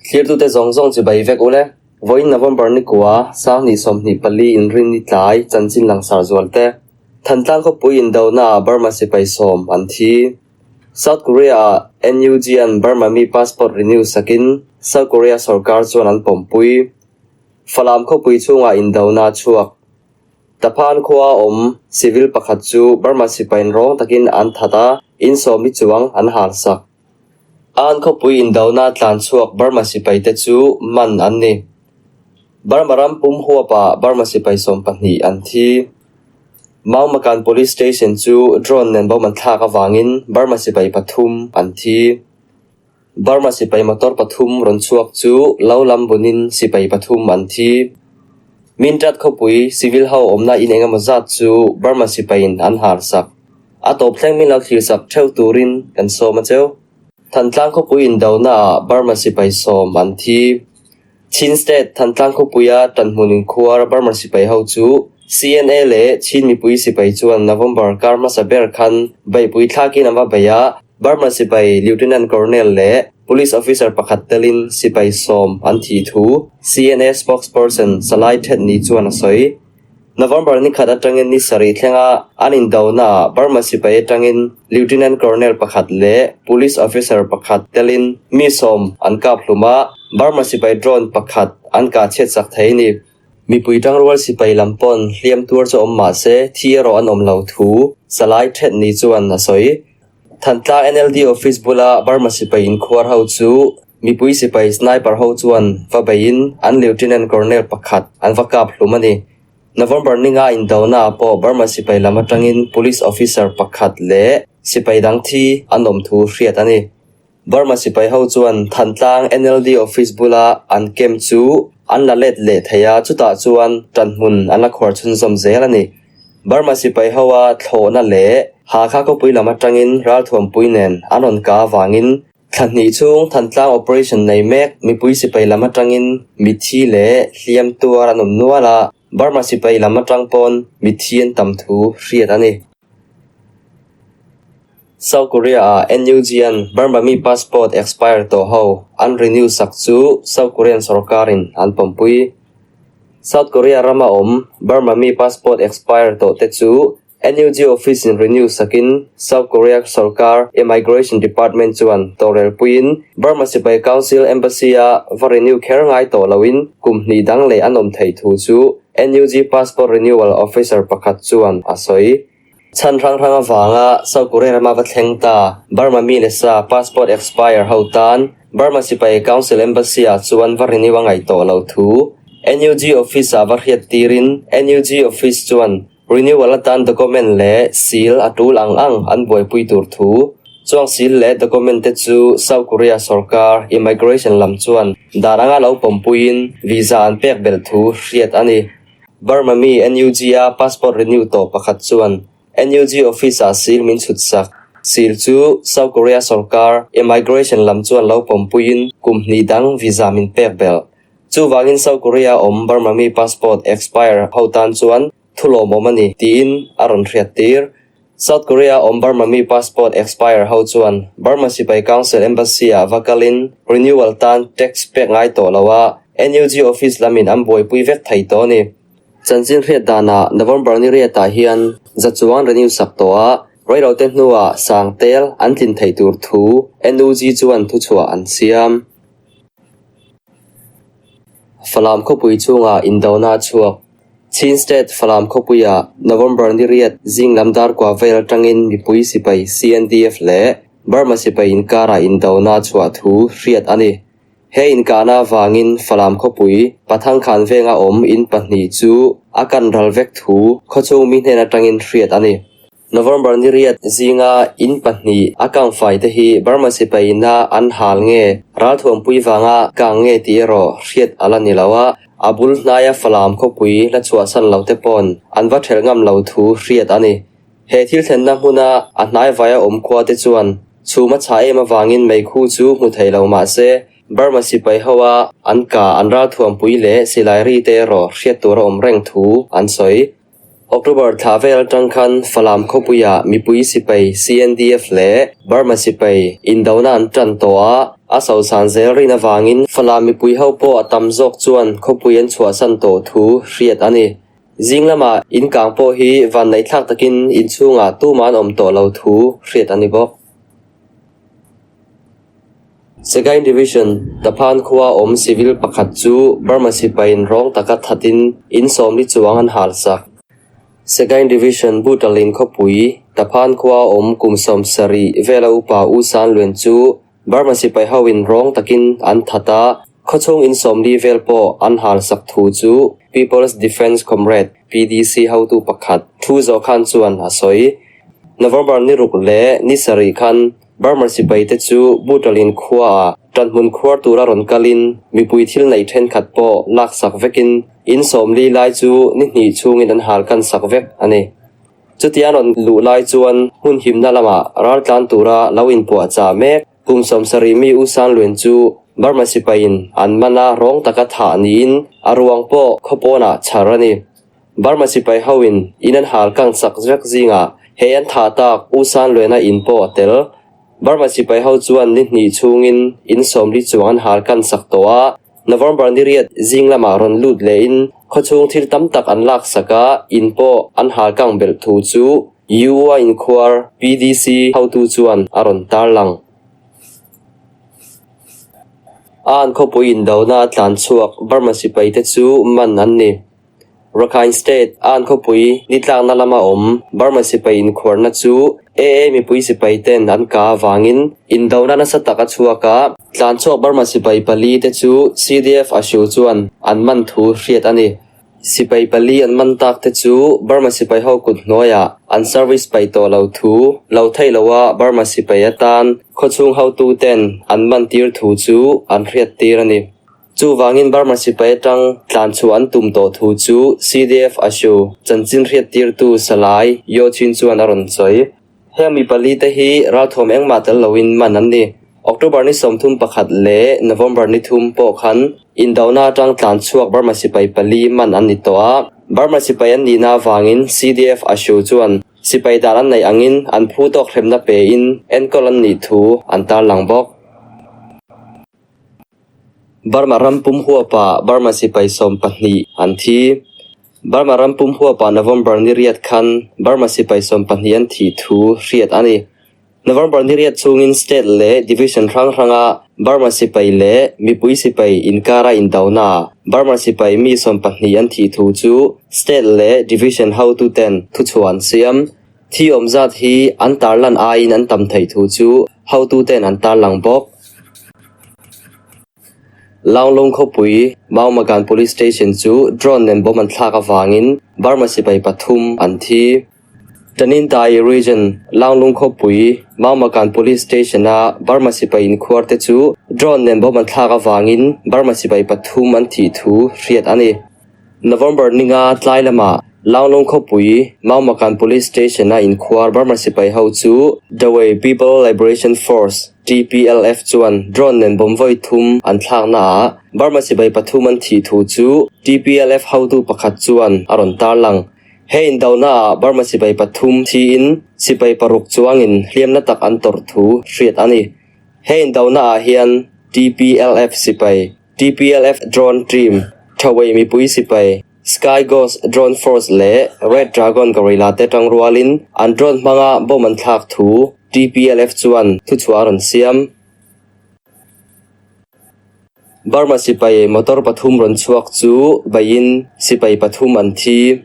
Thlirtute zawng zawng chibai vek ule. Vawiin November ni kua, Sanghnih 24 inrinni tlai chanchin langsar zualte. Thantlang khawpui indonaah Burma sipai sawm an thi. South Korea-ah NUG-a'n Burma mi passport renew sakin South Korea sorkar chuan an pawmpui. Falam khawpui chhungah indona a chhuak. Taphan khua awm civil pakhat chu Burma sipaiin rawng takin an that a, in sawmi chuang an halsak. An khawpui indona tlan chhuak Burma sipaite chu man an ni. Burma ram pum huapah Burma sipai 12 an thi. Maumakan Police Station chu drone nen bawm an thlak avangin Burma sipai pathum an thi. Burma sipai motor pathum rawn chhuak chu lo lam bunin sipai pathum an thi. Mintat khawpui civil ho awmna in engemaw zat chu Burma sipaiin an harsak. A tawp thleng min lo thlirsak theuh turin kan sawm a cheu. Thantlang khawpui indonaah Burma sipai sawm an thi. Chin State Thantlang khawpuia tanhmun inkhuar Burma sipai ho chu CNA leh Chin mipui sipai chuan November kar hmasa ber khan beihpui thlakin an va bei a, Burma sipai Lieutenant Colonel leh Police officer pakhat telin sipai sawm an thih thu CNA spokesperson Salai Thetni chuan a sawi. November ni khat atangin ni sarih thlenga an indonaah Burma sipai atangin Lieutenant Colonel pakhat leh Police officer pakhat telin mi sawm an kap hlum a, Burma sipai drone pakhat an kah chhiatsak thei a ni. Mipui tangrual sipai lam pawn hliam tuar chu awm mah se thi erawh an awm lo thu Salai Thetni chuan a sawi. Thantlang NLD office bula Burma sipai inkhuar ho chu Mipui sipai sniper ho chuan va beiin an Lieutenant Colonel pakhat an va kap hlum a ni. November ninga indonaah pawh Burma sipai lam atangin police officer pakhat leh sipai dang thi an awm thu hriat a ni. Burma sipai ho chuan Thantlang NLD office bula an camp chu an la let leh thei a, chutah chuan tanhmun an la khuar chhunzawm zel a ni. Burma sipai hoa thlawhna leh Hakha khawpui lam atangin ralthuampui nen an rawn kah avangin Thla hnih chhung Thantlang operation nei mek mipui sipai lam atangin mithi leh hliam tuar an awm nual a, Burma sipai lam atang pawn mithi an tam thu hriat a ni. South Korea-ah NUG-a'n Burma mi passport expire tawh ho an renew sak chu South Korean sorkarin an pawmpui. South Korea rama awm Burma mi passport expire tawh te chu NUG office in renew sakin South Korea sorkar Immigration Department chuan tawrel puiin Burma Sipai Council Embassy-a va renew kher ngai tawh loin kum hnih dang leh an awm theih thu chu NUG Passport Renewal Officer pakhat chuan a sawi. Chhan hrang hrang avanga South Korea rama va thleng ta Burma mi leh sa passport expire ho tan Burma Sipai Council Embassy-ah chuan va renew a ngaih tawh lo thu NUG office-ah va hriat tirin NUG office chuan Renewal atan document leh seal a tul ang ang an buaipui tur thu chuang seal leh document te chu South Korea sorkar immigration lam chuan dan anga lo pawmpuiin visa an pek belh thu hriat a ni. Burma mi NUG-a passport renew tawh pakhat chuan NUG office-ah seal min chhut sak. Seal chu South Korea sorkar immigration lam chuan lo pawmpuiin kum hnih dang visa min pek belh. Chuvangin South Korea awm Burma mi passport expire ho tan chuan thu lawmawm a ni tiin a rawn hriat tir. South Korea awm Burma mi passport expire ho chuan Burma Sipai Council Embassy ah va kalin renewal tan tax pek ngai tawh lo a, NUG office lamin an buaipui vek thei tawh a ni. Chanchin hriat danah November ni riatah hian za chuang renew sak tawh a, reilote hnuah sangtel an tlin theih tur thu NUG chuan thuchhuah an siam. Falam khawpui chungah indona a chhuak. Chin State Falam khawpuiah November ni riat zing lam dar kua vel atangin mipui sipai CNDF leh Burma sipai inkarah indona a chhuah thu hriat a ni. He inkahna avangin Falam khawpui Pathangkhan venga awm in pahnih chu a kan ral vek thu khawchhung mi hnen atangin hriat a ni. November ni riat zinga in pahnih a kang fai te hi Burma sipai ina an hal nge, ralthuampui vanga kang nge tih erawh hriat a la ni lo a, a bul hnaia Falam khawpui la chhuahsan lo te pawn an va ṭhelh ngam lo thu hriat a ni. He thil thlenna hmuna a hnai vaia awm khua te chuan chhum a chhah em avangin meikhu chu hmu thei lo mah se, Burma sipai hoa an ka an ralthuampui leh silai ri te erawh hriat tur a awm reng thu an sawi. October thla vel atang khan Falam khawpuiah mipui sipai CNDF leh Burma sipai indona an tan tawh a. A sosan zel rin avangin Falam mipui ho pawh a tam zawk chuan khawpui an chhuahsan tawh thu hriat a ni. Zing lama in kang pawh hi vanneihthlak takin inchhungah tumah an awm tawh lo thu hriat a ni bawk. Sagaing Division, Taphan khua awm civil pakhat chu Burma sipaiin rawng taka thatin in sawmli chuang an halsak. Sagaing Division Butalin khawpui, Taphan khua awm kum 70 vela upa U San Luen chu Burma sipai hoin rawng takin an that a, khawchhung in 40 vel pawh an halsak thu chu People's Defence Comrade, PDC, hotu pakhat Thu Zaw Khan chuan a sawi. November ni ruk leh ni sarih khan Burma sipai te chu Butalin khuaah ṭanhmun khuar tura rawn kalin mipui thil neih ṭhenkhat pawh laksak vekin in 40 lai chu ni hnih chhungin an hal kan sak vek a ni. Chutia rawn luh lai chuan hmun himna lamah raltlan tura lo inpuahchah mek kum 70 mi U San Luen chu Burma sipaiin an man a rawng taka thah niin a ruang pawh khawpawnah chhar a ni. Burma sipai hoin in an hal kang sak vek zingah he an thah tak U San Luena in pawh a tel. Burma sipai ho chuan ni hnih chhungin in 40 chuang an hal kan sak tawh a, November ni riat zing lamah rawn lut lehin khawchhung thil tam tak an lak sak a, in pawh an hal kang belh thu chu UA inkhuar PDC hotu chuan a rawn tarlang. An khawpui indona a tlan chhuak Burma sipai te chu man an ni. Rakhine State an khawpui ni tlakna lama awm Burma sipai inkhuarna chu AA mipui sipai ten an ka avangin indona nasa tak a chhuak a, tlan chhuak Burma sipai pali te chu CDF a hriu chuan an man thu hriat a ni. Sipai pali an man tak te chu Burma sipai ho kut hnuaiah an service paih tawh lo thu lo theih loha Burma sipai atan khawchhung hotu ten an man tir thu chu an hriat tir a ni. Chuvangin Burma sipai atang tlan chhuah an tum tawh thu chu CDF Ashu chanchin hriat tirtu Salai Yaw Chin chuan a rawn sawi. Heng mi pali te hi ralthawm engmah tel loin man an ni. October ni 31 leh November ni 3 pawh khan indona atang tlan chhuak Burma sipai pali man an ni tawh a. Burma sipai an nihna avangin CDF Ashu chuan sipai dan an neih angin an phu tawk hremna pein enkawl an nih thu an tarlang bawk. Burma ram pum huapah Burma sipai 12 an thi. Burma ram pum huapah November ni riat khan Burma sipai 12 an thih thu hriat a ni. November ni riat chungin state leh division hrang hranga Burma sipai leh mipui sipai inkara indona Burma sipai mi 12 an thih thu chu state leh division hotuten thuchhuah an siam. Thi awm zat hi an tarlan aiin an tam theih thu chu hotuten an tarlang bawk. Lawnglung khawpui Maumagan Police Station chu drone nen bomb an thlak avangin Burma sipai pathum an thi. Tanintharyi Region Lawnglung khawpui Maumagan Police Station-a Burma sipai inkhuar te chu drone nen bomb an thlak avangin Burma sipai pathum an thih thu hriat a ni. November ninga tlai lamah Lawnglung khawpui Maumakan Police Station-a inkhuar Burma sipai ho chu Dawei People Liberation Force, TPLF, chuan drone nen bomb vawi thum an thlaknaah Burma sipai pathum an thih thu chu TPLF hotu pakhat chuan a rawn tarlang. He indonaah Burma sipai pathum thiin sipai paruk chuangin hliamna tak an tawrh thu hriat a ni. He indonaah hian TPLF sipai TPLF Drone Team, Thawei mipui sipai, Sky Ghost Drone Force leh Red Dragon Guerrilla te tang rualin an drone hmanga bomb an thlak thu TPLF chuan thuchhuah a rawn siam. Burma sipai motor pathum rawn chhuak chu beiin sipai pathum an thi.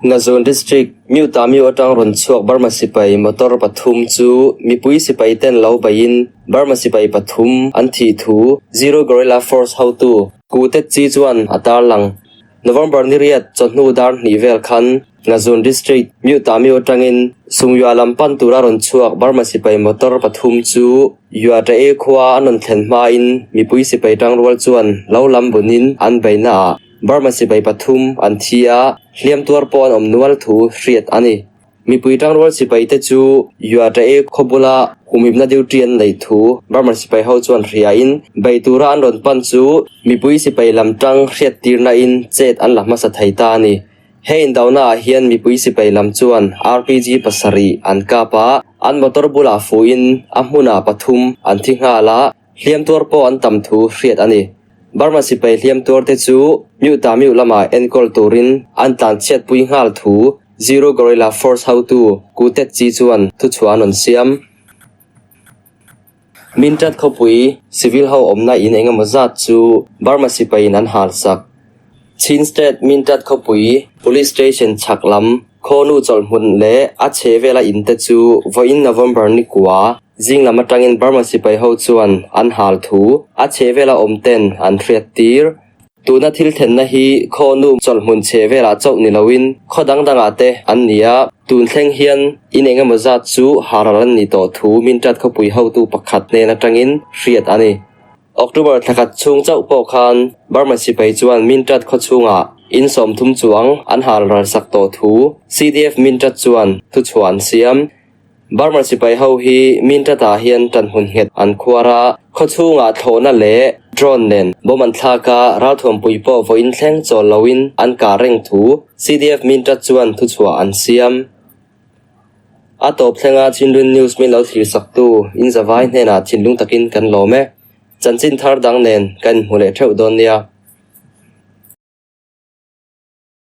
Ngazun District, Mewtamiu atang rawn chhuak Burma sipai motor pathum chu mipui sipai ten lo beiin Burma sipai pathum an thih thu Zero Guerrilla Force hotu Ku Tet Chi chuan a tarlang. November ni riat chawhnu dar hnih vel khan Ngazun District, Mewtamiu atangin Sungyua lam pan tura rawn chhuak Burma sipai motor pathum chu Yua Tae khua an rawn thlen hmain mipui sipai tangrual chuan lo lam bunin an beihnaah Burma sipai pathum an thi a, hliam tuar pawh an awm nual thu hriat a ni. Mipui tangrual sipai te chu Yua Tae khaw bula humhimna duty an neih thu Burma sipai ho chuan hriain bei tura an rawn pan chu mipui sipai lam tang hriat tirna in chet an la hmasa thei ta a ni. He indona ah hian mipui sipai lam chuan RPG pasarih an kap a, an motor bulah fuhin a hmunah pathum an thi nghal a. Hliam tuar pawh an tam thu hriat a ni. Burma sipai hliam tuarte chu Myohta Myoh lamah enkawl turin an tlanchhiatpui nghal thu Zero Gorilla Force hotu Ku Tet Chi chuan thuchhuah an rawn siam. Mintat khawpui civil ho awmna in engemaw zat chu Burma sipaiin an hal sak. Chin State Mintat khawpui Police Station chhak lam khawnu chawlhhmun leh a chhe vela in te chu vawiin November ni kua zing lam atangin Burma sipai ho chuan an hal thu a chhe vela awm ten an hriat tir. Tuna thil thenna hi khawnu chawlhhmun chhe velah chauh ni loin khaw dang dangah te an ni a, tun thleng hian in eng emaw zat chu haral an ni tawh thu Mintat khawpui hotu pakhat hnen atangin hriat a ni. October thla khat chhung chauh pawh khan Burma sipai chuan Mintat khaw chhungah in 30 chuang an hal ral sak tawh thu CDF Mintat chuan thuchhuah an siam. Burma sipai ho hi Mintat-ah hian ṭanhmun nghet an khuar a, khaw chhungah thlawhna leh drone nen bawm an thlak a, ralthuampui pawh vawiin thleng chawl loin an kah reng thu CDF Mintat chuan thuchhuah an siam. A tawp thlenga Chinlun News min lo thlir saktu Inzavai hnenah thinlung takin kan lawm e. Chanchin thar dang nen kan inhmu leh theuh dawn nia.